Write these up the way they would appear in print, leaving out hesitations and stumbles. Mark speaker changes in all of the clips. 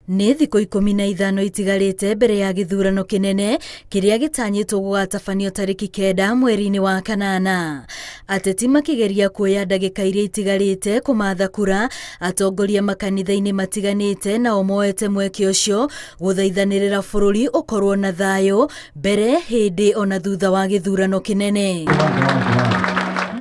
Speaker 1: Nĩ thikũ 15 itigarĩte mbere ya gĩthurano kĩnene kĩrĩa gĩtanyĩtwo gũgatabanio tarĩki 9 mweri-inĩ wa kanana. Ateti makĩgeria kuoya ndagĩka iria itigarĩte kũmatha kura, atongoria makanitha-inĩ matiganĩte nao moete mweke ũcio gũthaithanĩrĩra bũrũri ũkorwo na thayũ mbere, hĩndĩ ona thutha wa gĩthurano kĩnene.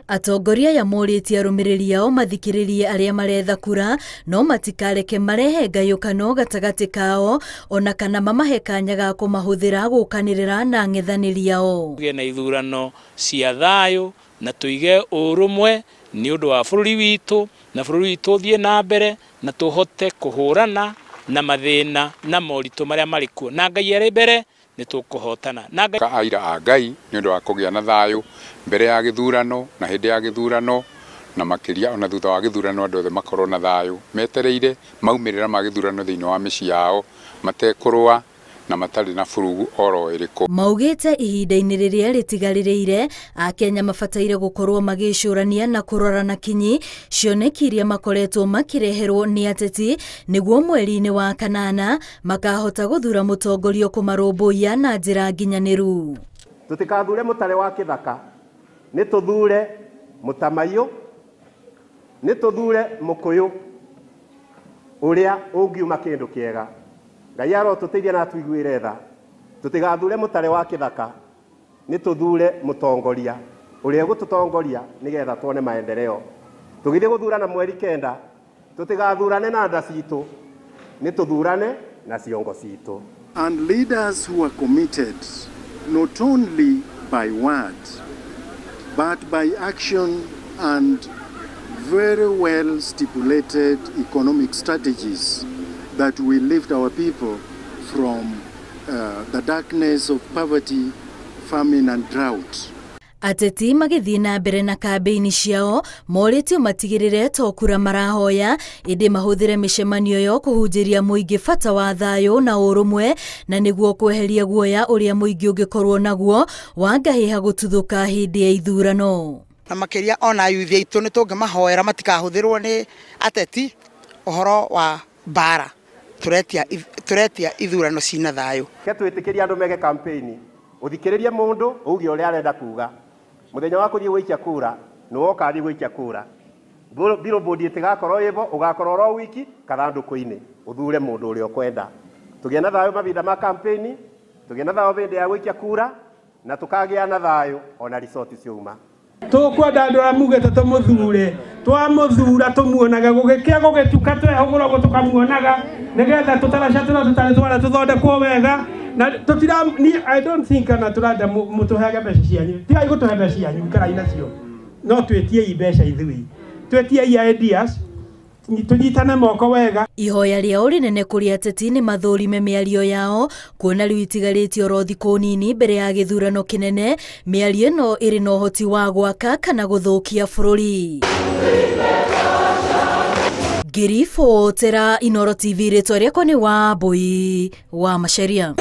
Speaker 1: Atongoria aya morĩtie arũmĩrĩri ao mathikĩrĩrie arĩa maretha kura no matikareke marehe ngayũkano gatagatĩ kao ona kana mamahe kanya ga kũmahũthĩra gũkanĩrĩra na ang'ethanĩri ao.
Speaker 2: Tũgĩe na ithurano cia thayũ na tũige ũrũmwe nĩ ũndũ wa bũrũri witũ, na bũrũri witũ ũthiĩ na mbere na tũhote kũhũrana na mathĩna na moritũ marĩa marĩ kuo, na Ngai arĩ mbere nĩ tũkũhotana. Na Ngai
Speaker 3: aira a Ngai nĩ ũndũ wa kũgĩa na thayũ mbere ya gĩthurano na hĩndĩ ya gĩthurano na makĩria ona thutha wa gĩthurano, andũ othe makorwo na thayũ metereire maumĩrĩra ma gĩthurano thĩinĩ wa mĩciĩ yao matekũrũa na matarĩ na burugu oro ĩrĩkũ.
Speaker 1: Maugĩte ihinda-inĩ rĩrĩa rĩtigarĩrĩire Akenya mabataire gũkorwo magĩcũrania na kũrora na kinyi cioneki iria makoretwo makĩreherwo nĩ ateti nĩguo mweri-inĩ wa kanana makahota gũthura mũtongoria kũmarũmbũiya na njĩra nginyanĩru.
Speaker 4: Tũtikathure mũtare wa kĩthaka, nĩ tũthure mũtamaiyũ, nĩ tũthure mũkũyũ ũrĩa ũngiuma kĩndũ kĩega. Ngai arotũteithia na atuiguĩre tha. Tũtigathure mũtare wa kĩthaka, nĩ tũthure mũtongoria ũrĩa ũgũtũtongoria nĩgetha tuone maendeleo. Tũgĩthiĩ gũthurana mweri 9, tũtigathurane na nda citũ, nĩ tũthurane na ciongo citũ.
Speaker 5: And leaders who are committed not only by word but by action and very well stipulated economic strategies that will lift our people from the darkness of poverty, famine and drought.
Speaker 1: Ateti magĩthiĩ na mbere na kambĩini ciao morĩtio matigĩrĩre to kura marahoya ĩndĩ mahũthĩre mĩcemanio ĩyo kũhunjĩria mũingĩ bata wa thayũ na ũrũmwe na nĩguo kweheria guoya ũrĩa mũingĩ ũngĩkorwo naguo wa ngahĩha gũtuthũka hĩndĩ ya ithurano.
Speaker 6: Na makĩria ona yuthi aitũ nĩ tũngĩmahoera matikahũthĩrwo nĩ ateti ũhoro wa mbara. Turetia ithurano cina thayũ.
Speaker 4: Ke twĩtĩkĩrie andũ mege campaign, ũthikĩrĩrie mũndũ uge ũrĩa arenda kuga. Mũthenya wa kũthiĩ gũikia kura nĩ woka athiĩ gũikia kura. Billboard ĩtigakorwo ĩvo, ũgakorwo oro wiki kathandũkũ-inĩ, ũthure mũndũ ũrĩa ũkwenda. Tũgĩe na thayũ mahinda ma campaign, tũgĩe na thayũ hĩndĩ ya gũikia kura, na tũkagĩa na thayũ ona resort ciauma.
Speaker 7: Tũkwenda andũ arĩa mugĩte tũmũthure, twamũthura tũmuonaga gũgĩkĩa gũgĩtuka twehũgũra ũguo tũkamuonaga nĩgetha tũtaraca tũrĩa tũtarĩ twara tũthondekwo wega. Na tũtira, ni I don't think kana tũrenda mũtũheage mbeca cianyu. Tigai gũtũhe mbeca cianyu, ikarai nacio. No twĩtiei mbeca ithuĩ, twĩtiei ideas, tũnyitane moko wega.
Speaker 1: Ihoya rĩao rĩnene kũrĩ ateti nĩ mathũrime mĩario yao kuona rĩu itigarĩtie oro thikũ nini mbere ya gĩthurano kĩnene. Mĩario ĩno ĩrĩ na ũhoti wa gwaka kana gũthũkia bũrũri. Ngĩribotera Inooro TV, rĩtwa rĩakwa nĩ Wambui wa Macharia.